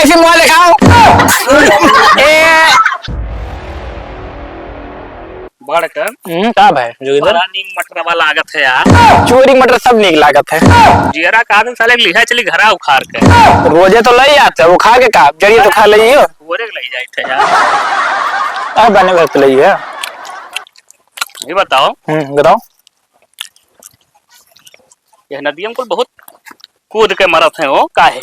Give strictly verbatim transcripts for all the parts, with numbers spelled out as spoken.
जी, मुँह देखाओ। ए। बड़कन। हम्म, का भाई, जोगिंदर? बड़ा नीक मटरवा लागत है यार। चोरी मटर सब नीक लागत है। जियरा का दिन साले लिहा चली घरा उखाड़ के। रोजे तो लई आते, उखाड़ के का, जरिए तो खा लइयो। बोरे के लई जाइत है यार। अब बने वक्त लई है। ये बताओ। हम्म, बताओ। यह नदियम कुल बहुत कूद के मरत है, वो काहे?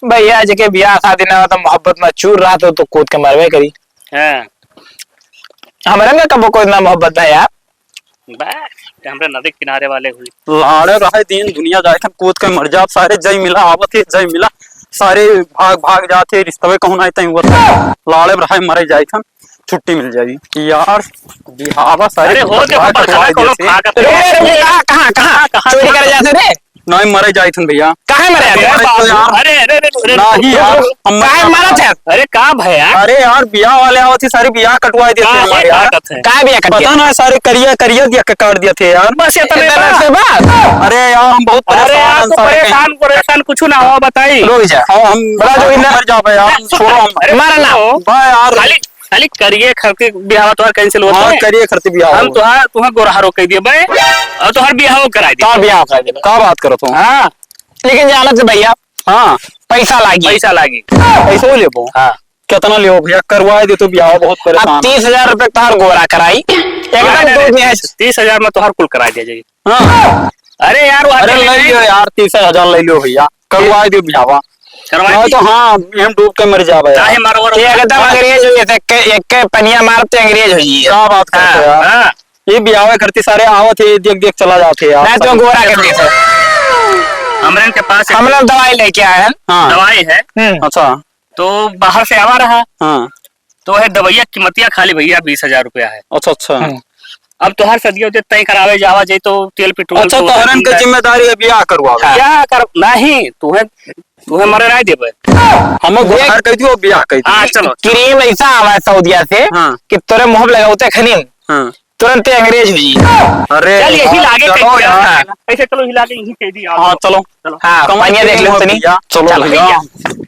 भैया, जेके बियाह शादी ना हो, तो मोहब्बत में चूर रहा, तो, तो कूद के मरबे करी। हाँ। हमरे में कबो कोई ना मोहब्बत ना यार। बा, ते हमरे नदी किनारे वाले हुई। लाड़े रहे दिन दुनिया जाए थन, कूद के मर जाब सारे, जय मिला आवत है, जय मिला। सारे भाग, भाग जात है, रिश्तवे कहूँ ना तय हुआ था। लाड़े रहे मरे जाए थन, छुट्टी मिल जाई। यार, बिहावा सारे अरे, हो, कटवा, देखो, कटवा बरखा कोनो देते। भागत रे, है। रे, रे, कहाँ, कहाँ, कहाँ? कहाँ, चोरी कहाँ? करे जाते रे? नहीं, मरे जाइत हन भैया। काहे मरे जाइत हन? अरे बाबू, यार। अरे, अरे, अरे, अरे, नहीं यार, रुक, रुक, हम काहे मरत है? अरे का भैया? अरे यार, बियाह वाले आवत ही, सारे बियाह कटवा देते हैं काहे हमारे यार। काटत है? काहे बियाह कट पता गया? ना, सारे करिया, करिया दिया के काट दिए थे यार। बस इतने इतना बा? से बात? अरे यार, हम बहुत अरे परेशान यार, हैं तू सारे। परेशान, परेशान कुछ ना हो, बताई। रुक जा। हाँ, हम बड़ा जो हम इधर मर जाबे यार, हम छोड़ो हम। अरे मारा ना। बा यार। खाली खाली करिए खरती बियाह तोहार cancel होत हाँ, है। करिए खरती बियाह हम होत। तोहार, तोहार गोरहारो कह दिए बे, और तोहार बियाह करा दिए। तोहार बियाह करा दिए। का बात करत हो? हाँ। लेकिन जानत है भैया, हाँ। पैसा लागी। पैसा लागी। पैसो लेबो? हाँ। कितना लेबो भैया? करवाए दे तो बियाह, बहुत अब परेशान। तीस हजार रुपये तोहार गोरा कराई, एकदम अरे, दूध नहीं है। तीस, तीस हजार में तोहार कुल करा दिया जाए। हाँ। अरे यार, वो अरे आदमी ले नहीं लियो यार, तीस हजार ले लियो भैया, करवाए दियो बियाहवा। करवाए नहीं दी। तो हाँ, हम डूब के मर जाबे यार। काहे मारो, मारो? ये एकदम अंग्रेज हो जाते, एक, एक के पनिया मारते अंग्रेज हो जाइए। क्या बात करते हो हाँ, यार? हाँ। ये बियाहवे करती सारे आवत है, देख देख चला जाते यार। मैं तो गोरा कर देता। हमरे के पास एक हमने दवाई लेके आए हैं। हाँ। दवाई है। हम्म। अच्छा। तो बाहर से आवा रहा। हाँ। तो है दवाइया कीमतिया खाली भैया बीस हजार रुपया है। अच्छा, अच्छा। हम्म। अब तोहर सदियों से तय करावे जावा जाई तो तेल पेट्रोल अच्छा, तो तोहरन के जिम्मेदारी है बियाह करवावे। हाँ। बियाह कर, नहीं, तुहे, तुहे मरे नहीं देबे। हम देख, घर कह दियो, बियाह कह दियो। हाँ, चलो। क्रीम ऐसा आवा है सऊदिया से हाँ। कि तोरे मुंह पे लगावते खनीम। हाँ। तुरंत अंग्रेज हुई। अरे चल, यही यार, लागे चलो कहीं यार। ऐसे चलो, ही लागे यहीं कह दी, आओ। हाँ, चलो। चलो। हाँ, कमर पानिया देख लो तनी। भैया, चलो चलो भैया। भैया।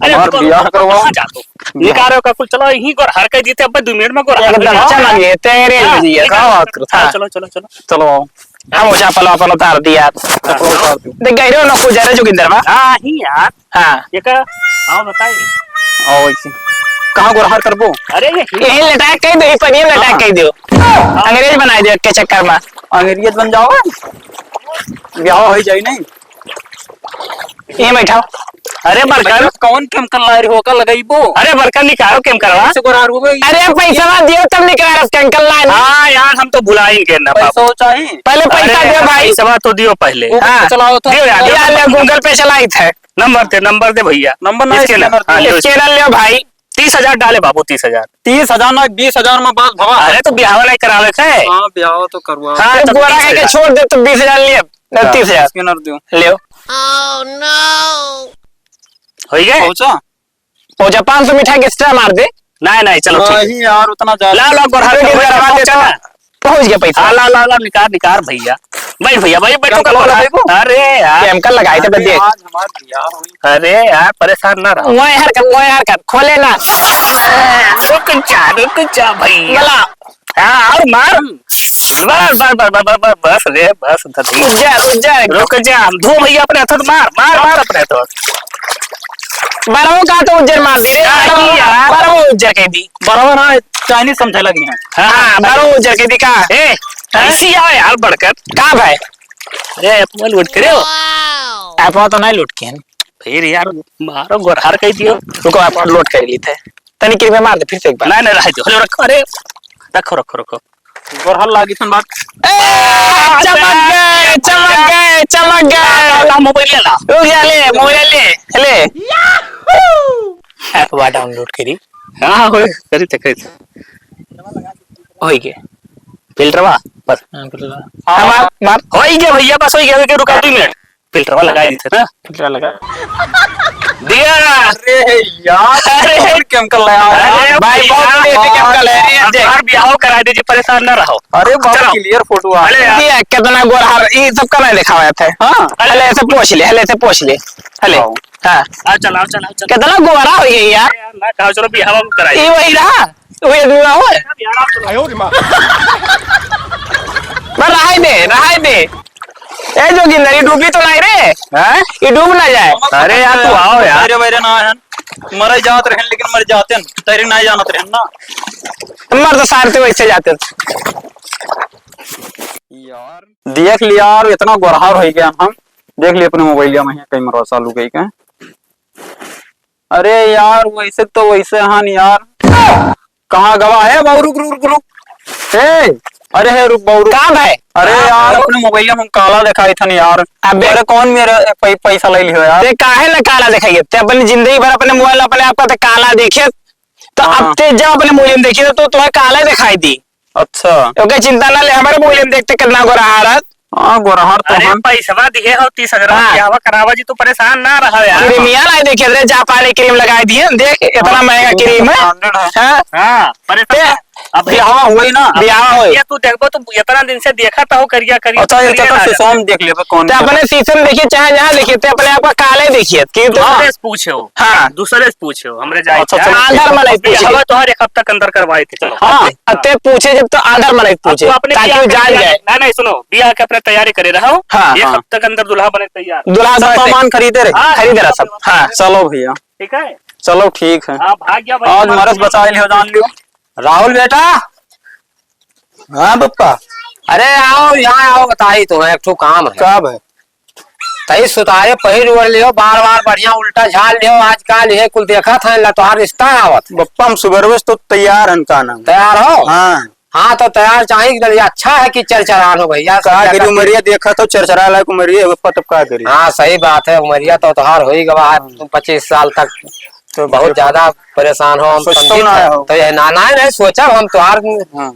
अरे, हमार रुको, बियाह रुको, करवाओ। कहाँ जातो? बियाह। निकालो का कुल, चलो, यहीं गोर हर कह देते, अब दो मिनट में गोर हर एकदम कह देते। चल, ये तेरे हाँ, भैया, निकालो। कहाँ बात करता? हाँ, चलो, चलो, चलो। चलो आओ। हम वो चप्पल वप्पल उतार दिया। हाँ। चप्पल उतार दो। देख, गहरे ना कुछ जरा जोगिंदर बा। हाँ, ही यार। हाँ। ये का? हाँ, बताइए। आओ ऐसे। कहाँ गोर हर करबो? अरे, ये ही। यही लटाक कह दो, ये पनिया लटाक हाँ। कह दो। हाँ। अंग्रेज बनाई दे के चक्कर में। अंग्रेज बन जाओ। बियाह हो जाई नहीं। ये बैठाओ। अरे बरकर। कौन chemical ला रही हो, का लगाइबो? अरे बरकर निकालो chemical वा। कैसे गोरार हो गई? अरे पैसा ना दियो तब निकाल chemical ला। हाँ यार, हम तो भुलाएंगे ना पैसा बाबू। चाहिए। पहले पैसा अरे दियो भाई। पैसा तो दियो पहले। वो हाँ। चलाओ तो। दियो यार, दियो। ले, Google Pay चलाई थे। नंबर दे, नंबर दे भैया। नंबर ना, scanner। Scanner हाँ, दे। Scanner लियो भाई। तीस हजार डाले बाबू, तीस हजार। तीस हजार ना, बीस हजार में बात भवा। अरे तो ब्याह नहीं करावे के है। हाँ, ब्याह तो करवा। हाँ, तो गोरा है के छोड़ दे तो बीस हजार लिए। ले, हाँ, तीस हजार। Scanner दो। ले। Oh no। हो गया? पहुंचा? पहुंचा, पाँच सौ मिठाई extra मार दे। नहीं, नहीं, चलो, ठीक है। नहीं यार, उतना ज्यादा। ला, ला, गोरहा अरे, के गोरहा पहुंचा। पहुंच गया पैसा। हाँ, ला, ला, ला, निकाल, निकाल भैया। बैठ भैया, भाई, बैठ, चलो, चलो, चलो। अरे यार। Chemical लगाए थे, अरे बदे। आज हमार बियाह हुई। अरे यार, परेशान ना रहो। वो यार कर, वो यार कर, खोले ना। रुक जा, रुक जा भैया। बोला। हाँ, और मार। बस, बस, बस रे, बस, धती। रुक जा, रुक जा। रुक जा, हम धो भैया अपने हाथों, मार, मार, मार अपने हाथों। बरवो का तो उज्जर मार दी रे। नहीं यार। बरवो उज्जर कह दी। बरवो ना, Chinese समझे लगी हैं। हाँ, बरवो उज्जर कह दी का? ए, हाँ? ऐसी आओ यार, बड़कर। का भाई? अरे, अपना लूट करे हो। आप तो नहीं लूट के हैं। फिर यार, मारो, गोरहार कह दियो। रुको, आप लोड कर ली थे। तनी किरपे मार दे फिर से एक बार। नहीं, नहीं, रह दो। रखो, रखो, अरे, रखो, रखो, रखो। गोरहर लागी थन बात। ए, चमक गए, चमक गए, चमक गए। ला, ला, mobile ले ला। रुक जा, ले, mobile ले, ले। App वा download करी। हाँ, होय, करी थे, करी थे। होई के। Filter वा, बस। हाँ, filter वा। हाँ, मार, मार। होई के भैया, बस होई के, होई के, रुका दो मिनट। फिल्टरवा लगाइ देते ना। फिल्टर लगा दिया। अरे यार, अरे। कौन chemical लगाया है? अरे भाई, बहुत देसी chemical है। अरे, अब यार, बियाह करा दीजिए, परेशान ना रहो। अरे बाबा, चलो। Clear photo आ अरे यार। ये कितना गोरा है, ये सबका नहीं दिखावा जाता है। हाँ। अरे। हले, ऐसे पोंछ ले, हले, ऐसे पोंछ ले। हले। आओ। हाँ। आओ, चल, आओ, चल, आओ, चल। कितना गोरा हो गया यार। अरे यार, ना कहा, चलो, बियाह कराइए। ये वही रहा। ओए, दूरा हो। अरे यार, आप तो आयो रे माँ। बस रहाई दे, रहाई दे। ए जोगिंदर, ये डूबी तो नहीं रे? हैं? ये डूब ना जाए। अरे यार, तू आओ यार। अरे भाई रे ना है। मरे जात रहन, लेकिन मर जाते हैं। तेरे ना जानत रहन ना। मर तो सारे तो वैसे जाते हैं। यार, देख लिया यार, इतना गोरहार हो गया हम। देख लिया अपने मोबाइलिया में है, कैमरा चालू कई का। अरे यार, वैसे तो वैसे हन यार। कहाँ गवा है बाबू? रुक, रुक, रुक, रुक। ए, अरे है, रुक बाबू, रुक। का भाई? अरे हाँ, यार, बाबू। अपने मोबाइल में हम काला दिखाई थन यार। अबे। अरे कौन मेरा पै-, पैसा ले लियो यार? ते काहे ना काला दिखाइए? ते अपनी जिंदगी भर अपने मोबाइल, अपने आप का ते काला देखे, तो हाँ। अब ते जब अपने मोबाइल में देखिए, तो तुम्हें काला दिखाई दी। अच्छा। ओके, चिंता ना ले, हमारे मोबाइल में देखते कितना गोरा आ रहा। हाँ, गोरहार तो अरे, हम। पैसवा दिए हो तीस हजार, हाँ। बियाहवा करावा जी, तू परेशान ना रहो यार। क्रीमिया लाई देखिए रे, जापानी क्रीम लगाई दिए, देख, इतना हाँ, महंगा क्रीम है। Branded है। हाँ। हाँ, परेशान ते ना। अब बियाहवा हुई ना। बियाहवा हुई। ये तू देखबो, तू इतना दिन से देखा था, हो करिया, करिया, अच्छा, ये करिया तो ना जा। शीशम देख लेबे, कौन ते सा। अपने शीशम देखिए, चाहे जहाँ देखिए, ते अपने आप का काले देखिए, कि तो हाँ। दूसरे से पूछो। हाँ। दूसरे से पूछो, हमरे जाए अच्छा, क्या? चलो, ठीक है। आधार में नहीं पूछे। बियाहवा तो हर एक हफ्ता के अंदर करवाए थे, चलो। हाँ, अब ते पूछे जब तो आधार में नहीं अब पूछे, तू अपने ताकि बियाह वो के जान तैयारी, जाए। नहीं, नहीं, सुनो, बियाह के अपने तैयारी करे रहो। हाँ, एक हाँ। हफ्ते के अंदर दूल्हा बने तैयार। दूल्हा सब बने सामान तैयार। खरीदे रहे, हाँ, खरीदे रहा सब। हाँ। चलो भैया। ठीक है? चलो ठीक है। हाँ, भाग गया भाई, आज तुम्हारा मरस बचा लियो, जान लियो। राहुल बेटा। हाँ पप्पा। अरे आओ, यहाँ आओ, बताई तुम्हें एक ठो काम है। का भाई? तई सुतारे पहिर ओढ़ लियो, बार बार बढ़िया उल्टा झाड़ लियो, आजकल ये कुल देखत हैं, ला तोहार रिश्ता आवत। बप्पा, हम सुबह से तो तैयार हन, का नाम? तैयार हो? हाँ। हाँ, तो तैयार चाही कि अच्छा है कि चरचरान हो भैया, का सब करी, देखत उमरिया देखा तो चरचरा लायक उमरिया है, बप्पा, तब का करी? हाँ, सही बात है, उमरिया तो तोहार हो ही गवा है, हाँ। पच्चीस साल तक तो बहुत देखो। ज्यादा परेशान हो, हम सिस्टम समझित ना है। हो। तो ये ना, ना, नहीं सोचा हम तोहार, हाँ।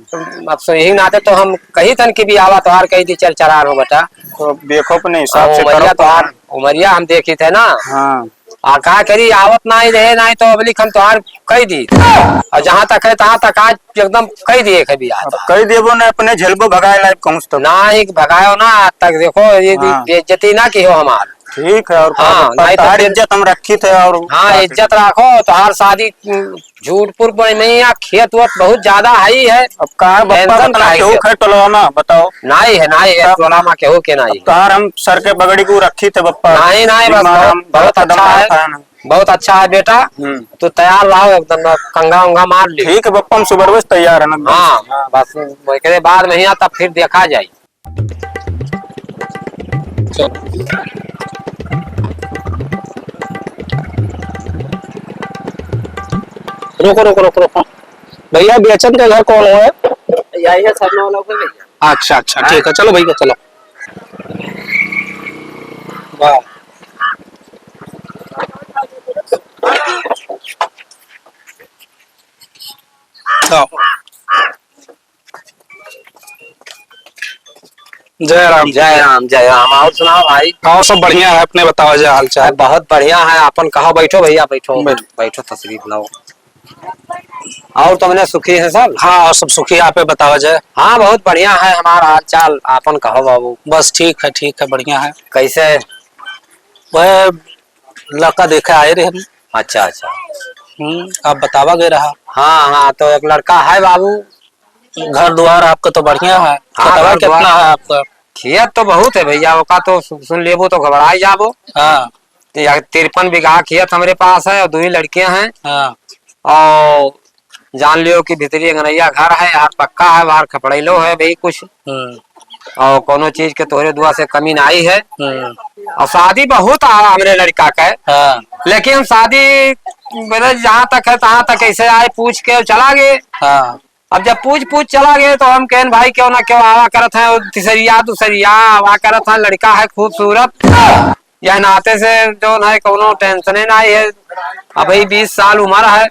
अब सो यही नाते तो हम कही थन कि भी आवा तोहार कही दी चरचरान हो बेटा। तो देखो अपने हिसाब और से उमरिया करो। तोहार, उमरिया हम देखी थे ना। हाँ। आ का करी, आवत नाहीं रहे, नाहीं तो अबलिक हम तोहार कही दी। और जहाँ तक है, तहाँ तक आज एकदम कही दिए है भी अब आता। कही देबो ना, अपने झेलबो भगाए लायक कहूँ तो। नाहीं भगायो ना, आज तक देखो, ये हाँ। बेइज्जती ना की हो हमार। ठीक है, और का हाँ, बताओ, नहीं तो तोहार फिर इज्जत हम रखी थे और हाँ, का इज्जत रखो, तोहार शादी, उम, झूठपुर में नहीं है, खेत वेत बहुत ज्यादा है ही है। अब का बप्पा tension बताओ, काहे केहू के? खेत टोलवा में बताओ। नहीं है, नहीं है, बताओ। टोला में केहू के नहीं अब है। तोहार हम सर के बगड़ी को रखी थे बप्पा। नहीं, नहीं, बस बीमार बहुत, हम बहुत बड़ा कदम अच्छा मार है। खाए ना। बहुत अच्छा है बेटा। हम्म। तू तैयार रहो एकदम, कंघा उंघा मार ली। ठीक है बप्पा, हम सुबह रोज तैयार है ना। हाँ, हाँ। बस एकरे बाद में यहाँ तब फिर देखा जाए। रुको, रुको, रुको, रुको। भैया, बेचन के घर कौन हुआ है? यही है, सरना वाला को भैया। अच्छा, अच्छा, हाँ। ठीक है, चलो भैया, चलो। वाह। आओ। जय राम। जय राम, जय राम। और सुनाओ भाई? और सब बढ़िया है, अपने बताओ जय हाल चाल। बहुत बढ़िया है, आपन कहो, बैठो भैया, बैठो। बैठो। बैठो, तशरीफ लाओ। और तुमने सुखी है सब? हाँ, और सब सुखी, आपे बताओ जय। हाँ, बहुत बढ़िया है हमारा हाल चाल, आपन कहो बाबू। बस ठीक है, ठीक है, बढ़िया है। कैसे? वह लड़का देखे आए रहे हम। अच्छा, अच्छा। हम्म, आप बतावा गए रहा। हाँ, हाँ, तो एक लड़का है बाबू। घर द्वार आपका तो बढ़िया है। हाँ, खेतवा घर द्वार। कितना है आपका? खेत तो बहुत है भैया, ओका तो सु-, सुन लेबो तो घबराई जाबो। हाँ। तो यह तिरपन बीघा खेत हमरे पास है और दो ही लड़के हैं। हाँ। और जान लियो कि भीतरी अंगनैया घर है, यार पक्का है, बाहर खपड़ैलो है भाई कुछ। हम्म। और कोनो चीज के तोहरे दुआ से कमी नाहीं है। हम्म। और शादी बहुत आ हमरे लड़का का है। हाँ। लेकिन शादी मेरे जहाँ तक है, तहाँ तक ऐसे आए, पूछ के चला गए। हाँ। अब जब पूछ पूछ चला गए तो हम कहेन भाई क्यों ना क्यों आवा करत है, और तिसरिया दुसरिया आवा करत है, लड़का है खूबसूरत। यह नाते से जौन है कौनो tension ही नाहीं है। अबही बीस साल उम्र है,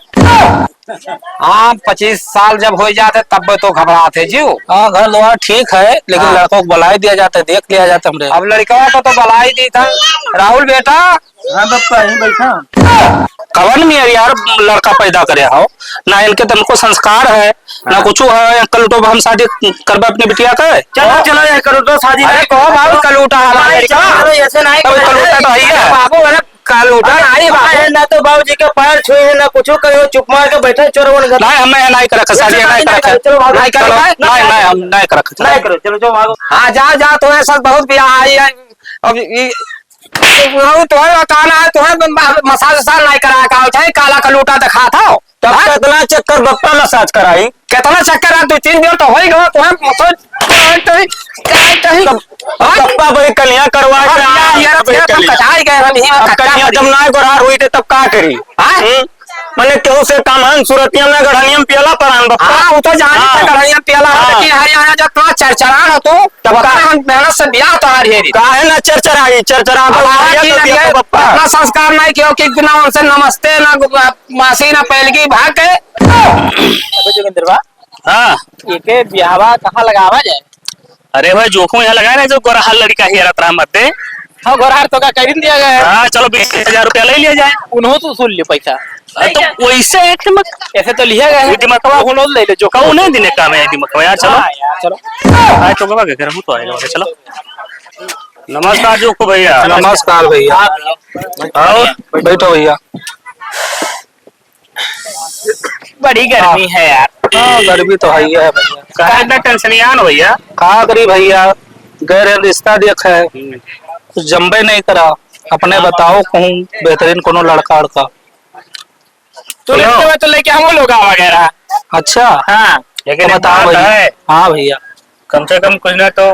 हाँ, पच्चीस साल जब होइ जात है, तब तो घबरात है, जियो। हाँ, घर द्वार ठीक है, लेकिन हाँ। लड़का को बुलाइ दिया जाता है, देख लिया जाता है हमरे। अब लड़का को तो बुलाइ दी था। राहुल बेटा। हाँ बप्पा, यहीं बैठा। कवन मेर यार लड़का पैदा करे हो, ना इनके तनको संस्कार है, ना हाँ। कुछ है। कल उठो हम शादी करबे अपने बिटिया के। चलो, चलो, ये कल उठो शादी अरे नहीं कहो बाबू, कल उठा हमारा नहीं, लड़का। चलो, ऐसे नहीं तब करो। कल उठा तो है ही है। अरे बाबू, अरे कल उठा अरे ना, अरे बाबू। है ना तो बाबूजी के पैर छुए हैं, ना कुछ करो, चुप मार के बैठे, चोर वन घर। नहीं, हम नहीं, नहीं कर रखा, शादी नहीं कर रखा। चलो, भागो। नहीं कर रखा, नहीं, नहीं, हम नहीं कर रखा। नहीं करो, चलो, चलो, भागो। हाँ, जा, जा, तुम्हें सब बहुत ब्याह आई है। अब ई, ई, तुम्हें बताना है, तुम्हें म-, म-, मसाज उसाज नहीं कराया का, उठाई काला का लूटा दिखा था। तब हाँ? कितना चक्कर बप्पा मसाज कराई? कितना चक्कर है, दो तीन दिन तो हो ही गया, तुम्हें मसाज कराई, कराई, कराई। तब हाँ? बप्पा भाई कन्या करवा अब के यार, आ, यार, भाई यार, तुम कन्या। कटाई गए, हम यहीं अब कटाई कन्या गए। जब ना गोरहार हुई थे, तब का करी? हाँ? हम्म? मने केहू से कम है, सूरतिया में गढ़निया में पियला परान बप्पा। हाँ, वो तो जानी हाँ। था, गढ़निया में पियला है, हाँ। लेकिन हरियाणा जब तोरा चरचरान हो तू, तब ओकरा का? हम मेहनत से बियाह तोहार हेरी। काहे ना चरचराई, चरचरा अब तो आवाज बढ़िया ही तो नहीं बियाह है। बप्पा। इतना संस्कार नहीं कियो कि इतना उनसे नमस्ते ना गु-, मासी ना पहलगी भाग के। अबे जोगिंदर बा, हाँ। एके बियाहवा कहाँ लगावा जाए? अरे भाई, जोखो यहाँ लगाए ना, जो गोरहार लड़का ही रहत रहा मत दे। हाँ, गोरहार तो का करीन दिया गया है। हाँ, चलो, बीस हजार रुपया ले लिया जाए। उन्हों तो सुन लियो पैसा। अरे, तो वैसे है कि मत ऐसे तो लिया गया है। ये दिमागवा वो लोग ले ले, जो कौन है दिने काम है दिमागवा यार, चलो। हाँ, यार, चलो। आए तो बाबा के घर, हम तो आएगा, चलो। नमस्कार जोखो भैया। नमस्कार भैया। आओ। बैठो भैया। बड़ी गर्मी हाँ। है यार। हाँ, गर्मी तो है ही है भैया। काहे इतना टेंशनियान हो भैया? का करी भैया, गए रहे रिश्ता देखे, हम्म। कुछ जमबे नहीं करा। अपने बताओ कहूँ बेहतरीन कोनो लड़का अड़का। तो सुनो। लड़के में तो लेके हम लोग आवा गया रहा। अच्छा। हाँ। लेकिन तो एक बताओ बात भैया। है। हाँ भैया। कम से कम कुछ ना तो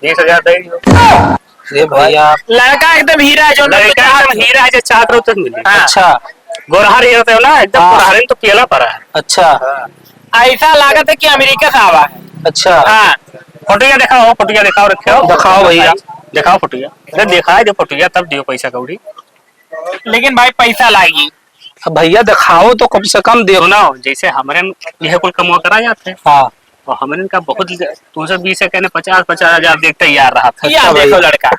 बीस हजार दे दियो। अरे भैया। लड़का एकदम हीरा है, जो लड़का एकदम हीरा है, जो चाहत रहो तक मिले। हाँ। अच्छा। गोरहार हीरा तो ना, एकदम हाँ। गोरहार तो पियला पड़ा है। अच्छा। हाँ। ऐसा लागत है कि अमेरिका से आवा है। अच्छा। हाँ। फोटोया दिखाओ, फोटोया दिखाओ, रखे हो। दिखाओ भैया। दिखाओ फोटोया। अरे दिखाई दे फोटोया, तब दियो पैसा कौड़ी। लेकिन भाई पैसा लागी। अब भैया दिखाओ तो कम से कम देव। सुनाओ, जैसे हमरे यह कुल कमवा करा जाते हैं। हाँ। और हमरे का बहुत तुमसे बीस से कहने पचास, पचास हजार देख तैयार रहा था। अच्छा या देखो भैया। लड़का।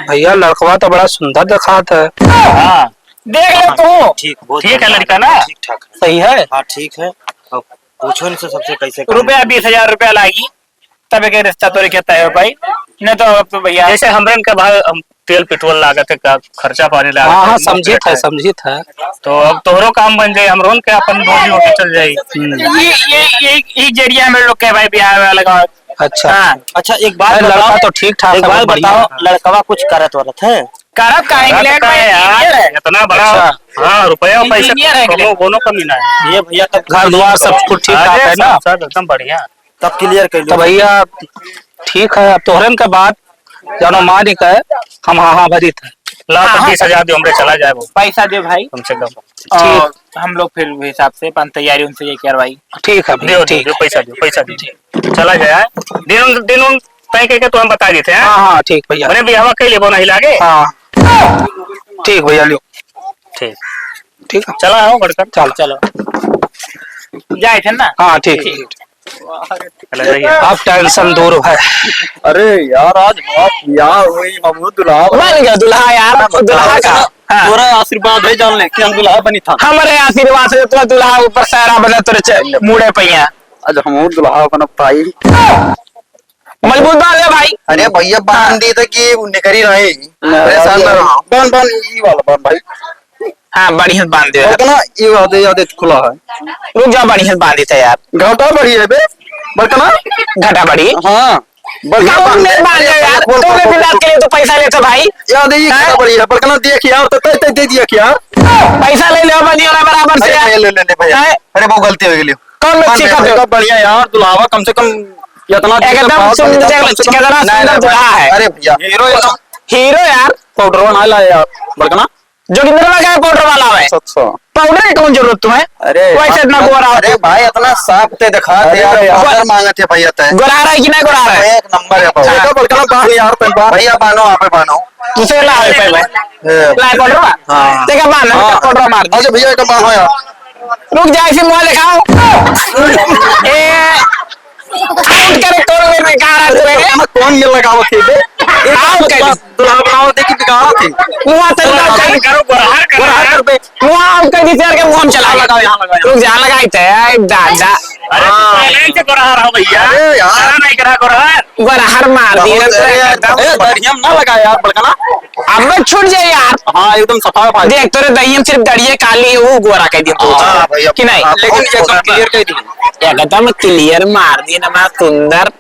भैया लड़कवा तो बड़ा सुंदर दिखात है। हाँ। देख ले तू। ठीक, बहुत ठीक है बढ़िया। लड़का ना? ठीक ठाक है। सही है? हाँ, ठीक है। अब पूछो इनसे सबसे कैसे करें। रुपया बीस हजार रुपया लागी। तब एक रिश्ता तोरे के तय हो पाई, नहीं तो अब तो भैया। जैसे हमरन के भाई, हम तेल पेट्रोल लागत है, का खर्चा पानी लागत हाँ, है, हाँ, समझित है, समझित है। तो अब तोहरो काम बन जाए, हमरन के अपन रोजी रोटी चल जाई। हम्म। ये, ये, ये, ये जरिया हम लोग के भाई बिहार वाला गाँव। अच्छा। हाँ। अच्छा, एक बात अरे, बताओ, लड़का तो ठीक ठाक एक है, बात बहुत बढ़िया बताओ, है। लड़कवा कुछ करत वरत है? करत का है, करत इंग्लैंड का में है यार, इंजीनियर है। इतना बड़ा, अच्छा। हाँ, रुपया पैसा इंजीनियर है कोनो, इंग्लैंड। कोनो कमी ना है। ये भैया तब घर द्वार सब कुछ ठीक ठाक अरे, है ना? सब, सब एकदम बढ़िया। तब clear कर लो। तो भैया, ठीक है, अब तोहरन का बात जानो मानिक है, हम हाँ, हाँ भरी थे। ला, हाँ, तो हाँ। बीस हजार दो, हमरे चला जाए वो। पैसा दे भाई। कम से कम। और ठीक। हम लोग फिर हिसाब से अपन तैयारी उनसे ये करवाई। ठीक है भैया, दो, दो, ठीक। दो, पैसा दो, पैसा दो। ठीक। चला जाए। दिन उन, दिन उन तय करके तो हम बता देते हैं। हाँ, हाँ, ठीक भैया। मैंने भी हवा कह लिया, वो नहीं लागे। हाँ। ठीक भैया, लियो। ठीक। ठीक है। चला आओ, बढ़कर। चलो। चलो। जाए थे ना? हाँ, ठीक। ठीक। चला जाइए। अब tension दूर है। अरे यार, आज बात यार हुई, हम दुल्हा बन गया दुल्हा यार, अब दुल्हा का। हाँ। तोरा आशीर्वाद है, जान ले कि हम दुल्हा बनी था। हमारे आशीर्वाद से तोरा दुल्हा ऊपर सहरा बने, तोरे चे-, मुड़े पहिया। आज हम दुल्हा बनब भाई। मजबूत बांध ले भाई। अरे भैया, बांध दी तो कि निकरी रहे। परेशान ना रहो। बांध, बांध, ई वाला बांध भाई। हाँ, बढ़िया बांध दे। बड़कना, ई वाला दे, याद खुला है। रुक जा, बढ़िया बांध देते यार। घाटा बढ़ी है बे, बड़कना। घाटा बढ़ी? हाँ। बढ़िया कौन बांध में दे। बांध दे यार? खोल, तू खोल, भी खोल, बिलात खोल। के लिए तो पैसा लेते भाई। याद है, ई हैं? घाटा बढ़ी है, बड़कना देख यार, तो तय, तय दे दिया क्या? पैसा ले ले, बनियो ना बराबर से अरे यार। भैया, ले, ले, ले भैया। हैं? अरे, बहुत गलती हो गई। कौन लोग हाँ, सीखत हो? एकदम बढ़िया यार, दुल्हावा कम से कम इतना दिन एकदम बाद सुंदर, बनी था, कम से कम। कितना नहीं, सुंदर नहीं, दुल्हा है। अरे भैया, हीरो एकदम। हीरो यार। पाउडरवा ना लाया यार, बड़कना। जोगिंदर में क्या पाउडर वाला है? अच्छा, अच्छा। पाउडर की कौन जरूरत तुम्हें? अरे, वैसे इतना हाँ, गोरा हो अरे तुम। भाई, इतना साफ ते दिखा दे अरे यार, यार। पाउडर मांगत है भैया तय। गोरा रहा है कि नहीं गोरा रहा है? एक नंबर है पाउडर। हाँ। देखो, बड़कना बांध यार, तन बांध। भैया, बांधो, आप ही बांधो। तुझे ला है पहले। ए। ला है पाउडर बा? हाँ। देखा बांध, हाँ। पाउडर मार दे। अच्छा भैया, एक बांधो यार। रुक जा, ऐसे मुंह दिखाओ। ए, आउट करे, कौन मेरे में कहा रहा तू मेरे? कौन ये लगावत है बे? आउट कर। दुल्हा बनावत है कि बिगाड़त है? मुंह तो लगाओ, करो, करो, गोरहार करो। गोरहार कर बे। मुंह आउट कर दी, तेरे के मुंह हम चला लगाओ, यहाँ लगाओ, यहाँ। रुक जा, लगाई थे, ए, दादा। अरे, तू हाँ। पहले से गोरहार हो भैया। अरे यार। सारा नहीं करा गोरहार। गोरहार मार दिया बहुत, तो अरे यार, एकदम। ए, दढ़िया में ना लगा यार, बड़कना। अब छूट जाए यार। हाँ, एकदम सफा भाई। देख, तोरे दहियम सिर्फ दढ़िये काली है, वो गोरा कह दिया तू। हाँ, भैया, कि नहीं? हाँ, लेकिन बहुत एकदम clear कह दी। एकदम clear मार दिए ना, बड़ा सुंदर।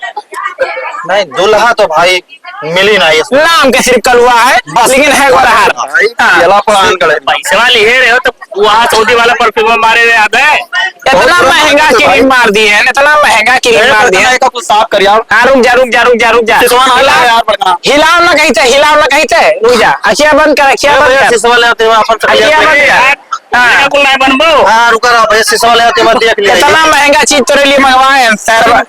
नहीं, दुल्हा तो भाई मिली ना, ये नाम के सिर्फ कलुआ है, बस। लेकिन है गोरहार। भाई, हाँ। चला प्राण गले। पैसे वाली है रहे हो तो वहाँ सऊदी वाला परफ्यूम मारे हुए याद है? इतना बहुत महंगा महंगा क्रीम भाई। मार दिए हैं, इतना महंगा क्रीम ए, मार दिए हैं। का कुछ साफ कर यार। हाँ, रुक जा, रुक जा, रुक जा, रुक जा। सिसवा ना हिलाओ, यार, बड़का। हिलाओ ना कहीं से, हिलाओ ना कहीं से, रुक जा। अखिया बंद कर, अखिया ए, बंद भैया, कर। सिसवा ले आते हैं, अपन से अखिया भैया। बंद कर। हाँ। बिना कुल नहीं बनबो। हाँ, रुका रहा भैया, सिसवा ले आते हैं, देख लिया। इतना महंगा चीज तोरे लिए मंगवाए हैं, सर।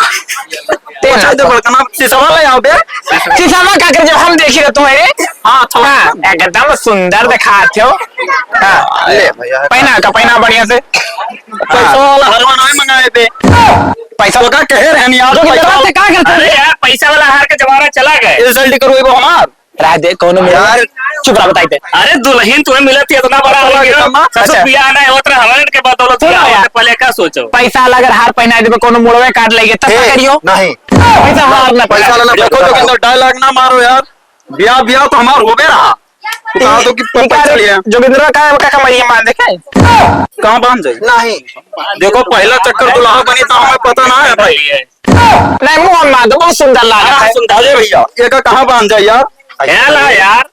ते पहुंचा दे बड़कना, सिसवा ले आओ बे। सिसवा का कर जब हम देखी रहे तुम्हें। हाँ, अच्छा। हाँ, एकदम सुंदर दिखात हो। हाँ। ले भैया। पहना का, पहना बढ़िया से। पैसा वाला हरवा नहीं मंगाए बे। पैसा तो का कहे रहन यार, जो कि पैसा दवा से का करते अरे हैं? यार, पैसा वाला हार के जमाना चला गया। Insult करो वो हमार। रह दे, कौनो मिले। यार। चुप रह, बताई दे। अरे दुल्हन तुम्हें मिलत ही इतना बड़ा हो गया। अच्छा। ससुर बियाह नहीं होत रहा, हमारे के बदौलत सुनो बियाह यार। होत, पहले का सोचो? पैसा वाला अगर हार पहना देबे, कोनो मुड़वे काट लेगे, तब ए, का करियो? नहीं। पैसा हार ना पैसा पहना। वाला देखो, देखो, dialogue ना मारो यार। बियाह, बियाह तो हमार होबे रहा। तू कहा तो कि ई, ई पैसा का लिया। जोगिंदरवा का, का कमरिया मान देखे? कहाँ बांध जाए? नहीं। देखो, पहला चक्कर दुल्हा बनी तो हमें पता ना है भाई। नहीं, मुंह मा तो बहुत सुंदर लागा हाँ, है। सुंदर। अरे भैया, ये का कहाँ बांध जाए यार? क्या ला यार?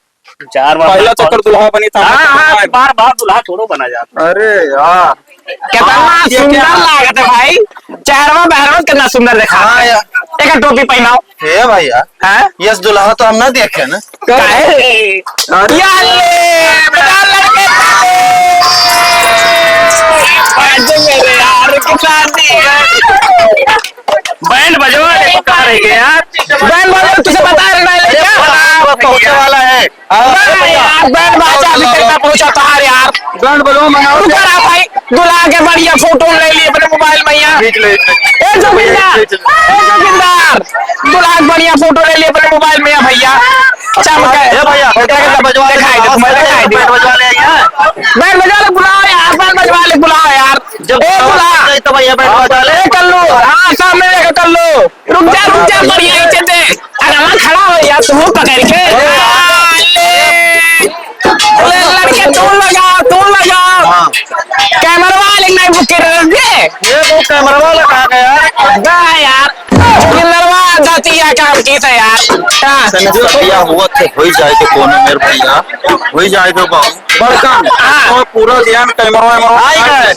चार बार पहला बार चक्कर दुल्हा बनी था। हाँ, हाँ, बार बार दुल्हा थोड़ो बना जाता। अरे यार। कितना हाँ, ये सुंदर क्या? लागत है भाई। चेहरवा बहरवा कितना सुंदर दिखा हाँ है। यार। एक टोपी पहनाओ। हे भैया। हाँ? यस दुल्हा तो हम ना देखे ना। काहे? अरे। या ले, बता लड़के। आज मेरे यार की शादी है। बैंड बजवा ले, तू कहाँ रह गया यार? बैंड बजवा, तुझे बता रहे ना, अरे, क्या? बड़ा पहुंचने वाला है। हाँ, अरे यार, बैंड बाजा अभी तक ना पहुंचा तार यार। बैंड बजवा, मंगाओ। रुका रहा भाई, दुल्हा के बढ़िया फोटो ले लिए अपने मोबाइल में यहाँ। खींच ले, खींच ले। ए जोगिंदर, खींच ले। ए जोगिंदर, दुल्हा के बढ़िया फोटो ले लिए अपने मोबाइल में यहाँ भैया। चमक ए भैया, फोटो के बजवा ले, दिखाई दे, तुम्हें दिखाई दे। बैंड बजवा ले यार। बैंड बजवा ले, बुलाओ यार, बैंड बजवा ले, बुलाओ यार। जब ए, बुला। तो भैया बैठ बता ले। ए, कल्लू, हाँ, सामने देखो, कल्लू। रुक जा, रुक जा, बढ़िया ही चलते। अरे, वहाँ खड़ा हो यार, तुम पकड़ के। ए। अरे, लड़के, तुम लगाओ, तुम लगाओ। हाँ। कैमरा वाले नहीं बुक कर रहे थे। ये वो कैमरा वाला कहाँ गया? गया यार। कैमरा वाला धरती है, काम की था यार। हाँ। सने सदिया हुआ थे, होई जाए तो कोनो मेर भैया, होई जाए तो बाबू। बड़कन, हाँ। और पूरा ध्यान कैमरा वैमरा आई गए।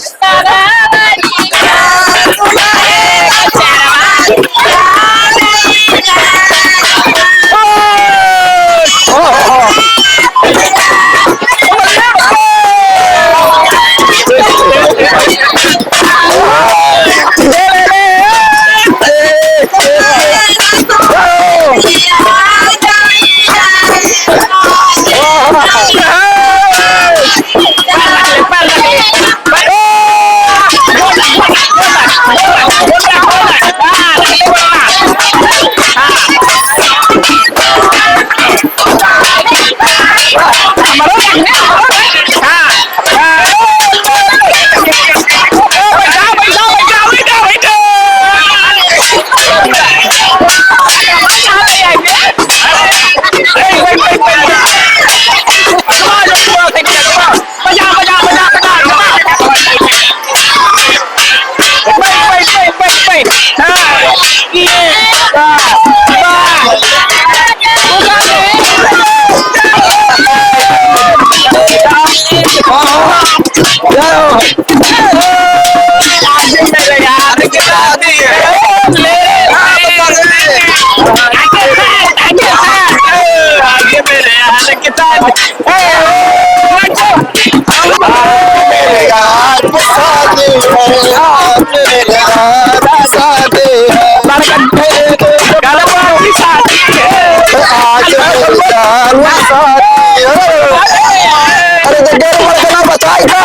अरे तो डर मत ना बताई था।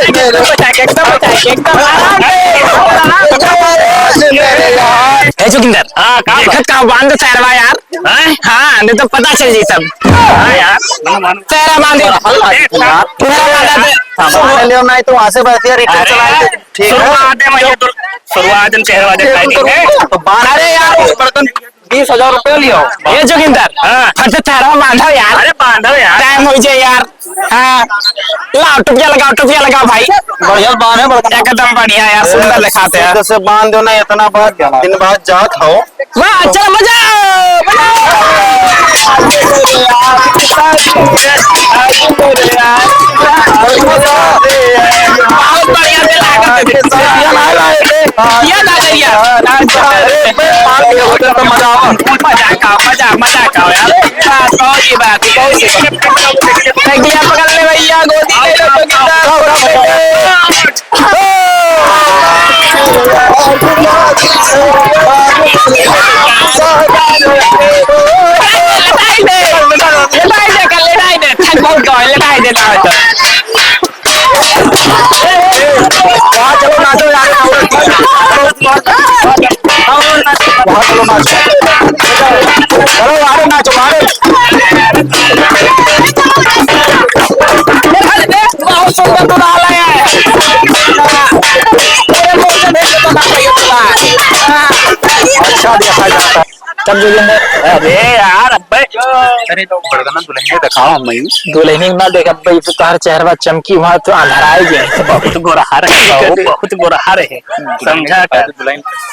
एकदम बचा के, एकदम बचा के, एकदम आराम से, आराम से। ए जोगिंदर, हाँ, का बा? देखत का बांध दे सहरवा यार। हैं? हाँ, नहीं तो पता चल जाई सब। हाँ यार, ना मानो। सहरा बांध दे। ए, सहरा बांध दे। सामान ले आओ, नहीं तो वहाँ से बस यार रिटर्न अरे, चला दे। ठीक है। शुरुआत है, मैं ये तो शुरुआत है, सहरवा ये दिखाई तो दी है। तो बांध अरे यार, वो बर्तन बीस हजार रुपया लियो। ए जोगिंदर, हाँ। फट से सहरा बांधो यार। अरे बांधो यार। टाइम हो जाए यार। हाँ। लाओ टोपिया लगाओ, टोपिया लगाओ भाई। बढ़िया बांध है, बड़का। एकदम बढ़िया यार, सुंदर दिखाते हैं। जैसे बांध दो ना, इतना बात दिन बाद जात हो। वाह, चलो मजा आओ, मजा आओ। बहुत बढ़िया से लागत है। ये ना, ये ना। अरे, मैं पाल के होटल पे मजा आवा। मजा का, मजा, मजा का यार। हाँ, सही बात, सही। भैया पकड़ ले भैया, गोदी ले लो, गोदी ले लो। लटाई दे, लटाई दे, कर लटाई दे, थक बहुत गए, लटाई दे, लटाई दे। हाँ, चलो नाचो यार। हाँ, चलो नाचो। चलो यार, नाचो, मारो। बहुत सुंदर दुल्हा लाया है। अच्छा देखा जाता है। तब जोगिंदर, अरे यार, अब्बे। अरे तो बड़गना दुल्हनिया दिखाओ हम ही। दुल्हनिया ना देख, अब्बे, ये तो तोहर चेहरवा चमकी, वहाँ तो अंधराए गए। बहुत गोरहर है, बहुत गोरहर है। समझा कर,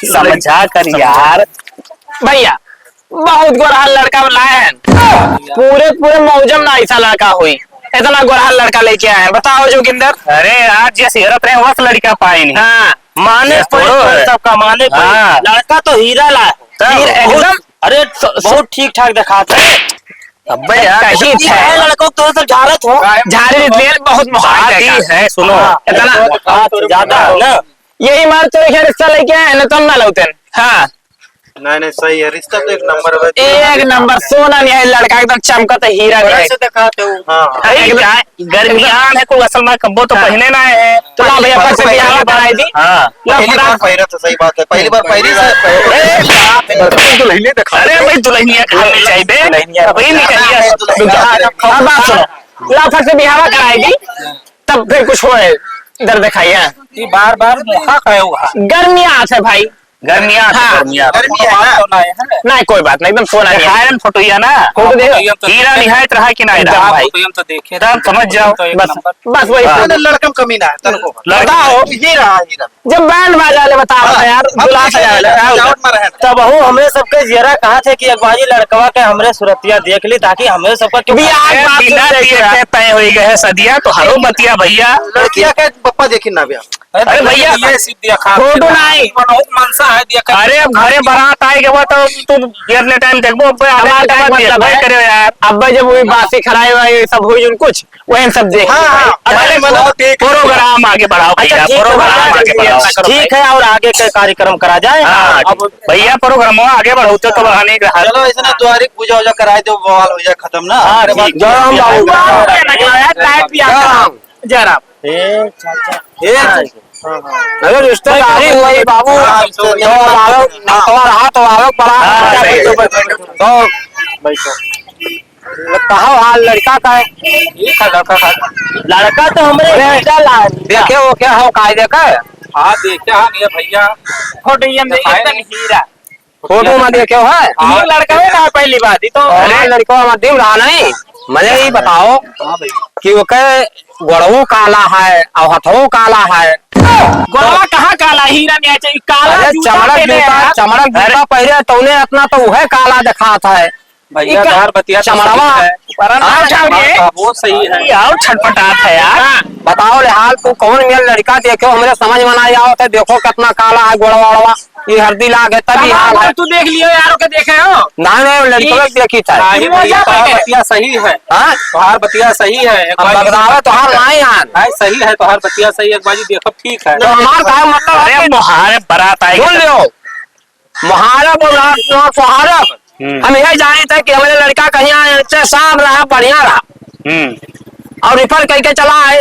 समझा कर यार। भैया, बहुत गोरहर लड़का लाए हैं। पूरे, पूरे मौजम ना ऐसा लड़का हुई। इतना गोरहर लड़का लेके आए हैं। बताओ जोगिंदर। अरे यार, जिस हेरत रहे, वस लड़का पाए नहीं। हाँ। माने ये कोई थोड़ो है। सब कमाने कोई। हाँ। लड़का तो हीरा ला है। तब हीरा बहुत, एकदम। अरे, स-, बहुत ठीक ठाक दिखात है। अबे यार, कहीं थे। है लड़कों को तो सब झारत हो। झारे में तेल बहुत मोहात है, सुनो। हाँ। इतना। हाँ, ज्यादा है ना। यही मार तोरे घर रिश्ता लेके आए हैं ना, तुम ना लौटन। हाँ। नहीं, नहीं, सही है, रिश्ता तो एक नंबर है। एक नंबर, सोना नियर लड़का, एकदम चमकत हीरा नियर। ऐसे दिखाते हो। हाँ, हाँ। अरे, एकदम। गर्मियान है, कोई असल में कब्बो तो पहने ना है। तो ला भैया, फट से बियाह कराई दी। हाँ। ला पहली बार फटाक। पहिरा तो सही बात है, पहली बार पहिरी से। अरे, दुल्हनिया दिखा। अरे भाई, दुल्हनिया खाने जाइबे। दुल्हनिया। अबे निकलिया। अब बात सुनो, ला फट से बियाह कराई दी, तब फिर कुछ होए, दर्द खाइए। ये बार बार मुहा खाए हुआ। गर्मियात है भाई। गर्मियात है, हाँ। गर्मियात। गर्मी है ना? तो नहीं है। नहीं, कोई बात नहीं, एकदम सोना नियर। दिखाए ना फोटो, या ना? फोटो दे। फोटो हम तो हीरा देखे। निहायत रहा कि नहीं रहा एकदम भाई? फोटो हम तो देखे। तब समझ जाओ। तो एक बस, नंबर। बस वही हाँ। फोटो। लड़कम कमी ना है, तनको। लड़का बताओ। ये रहा हीरा। जब बैंड बाजा ले बताओ हाँ। यार, अब दुल्हा सजा ले, हाँ। सजावट में रहे। तब वो हमरे सबके जियरा कहा थे कि एक बाजी लड़कवा के हमरे सूरतिया देख ली, ताकि हमरे सबका क्यों बियाह अरे, बात बिना सुन ले देखे यार। तय हो गए है सदिया, तो हरो बतिया भैया। लड़किया के पप्पा देखी ना भैया। अरे भैया, ये सिद्धिया खा फोटो नहीं। बहुत मनसा है दिया कर। अरे, अब घरे बारात आए के बाद तो तू अपने टाइम देखबो, अब आने हमारा टाइम टाइम मतलब देखबो है। करे यार। अब जब वही बासी खराई हुआ, ये सब हुई उन कुछ, वही सब देख हाँ, हाँ। अब अरे, अरे, मतलब, प्रोग्राम आगे बढ़ाओ अच्छा, भैया, ठीक है, प्रोग्राम आगे बढ़ाओ। ठीक है, और आगे का कार्यक्रम करा जाए। हाँ, अब भैया, प्रोग्राम आगे बढ़ाओ, तो बढ़ाने का चलो, ऐसे ना, द्वारिक पूजा वूजा कराए दो, बवाल हो जाए खत्म ना। हाँ, अरे, ठीक। जय राम बाबू। जय राम। जय राम। ए, चाचा। ए, हाँ, हाँ। अरे रिश्तेदारी हुई बाबू। हाँ, तो तो आवक, नटवर हाथ आवक बड़ा। हाँ, सही। तो बैठो। कहा हाल लड़का का है? ठीक है, लड़का का। लड़का तो हमरे अरे, बेटा ला है। देखे हो क्या हो, काय देखे? हाँ, देखे हम ये भैया। फोटो ये हम देखे, दिखाए। एकदम हीरा। फोटो में देखे हो है? ये लड़का है ना, पहली बात, ये तो अरे लड़का हमारे दिम रहा नहीं। मने ये बताओ हाँ भाई। कि ओके गोड़वो काला है और हथवो काला है। गोड़वा कहाँ काला? हीरा नहीं चाहिए, काला अरे जूता चमड़क पहने जूता, है। चमड़क जूता अरे पहने, तौने इतना तो वह काला दिखात है। भैया, इका तोहार बतिया तो चमड़वा। सही है। पर ना हाँ, उठा के। हाँ, वो सही है। ये और छटपटात है यार। हाँ। बताओ ले हाल, तू कौन मेल लड़का देखे हो, हमरे समझ में ना आवत है। देखो कितना काला है गोड़वा वोड़वा, ये हरदी लाग है, तभी हाल है। तू देख लियो यार, ओके देखे हो? नहीं, नहीं, लड़का ठीक। देखी था। नहीं, ये भैया, तोहार बतिया सही है। हाँ? तोहार बतिया सही है, एक अब बार बगदावे तोहार नहीं यार। नहीं, सही है, तोहार बतिया सही है, एक बार देखो, ठीक है। तो हमार का मतलब है अरे, कि मोहारे बारात आएगी सुन तो लियो, मोहारब और सोहारब, हम्म। हम यह जाने थे कि हमारे लड़का कहीं आए, अच्छा साफ रहा, बढ़िया रहा। हम्म। और refer करके चला आए।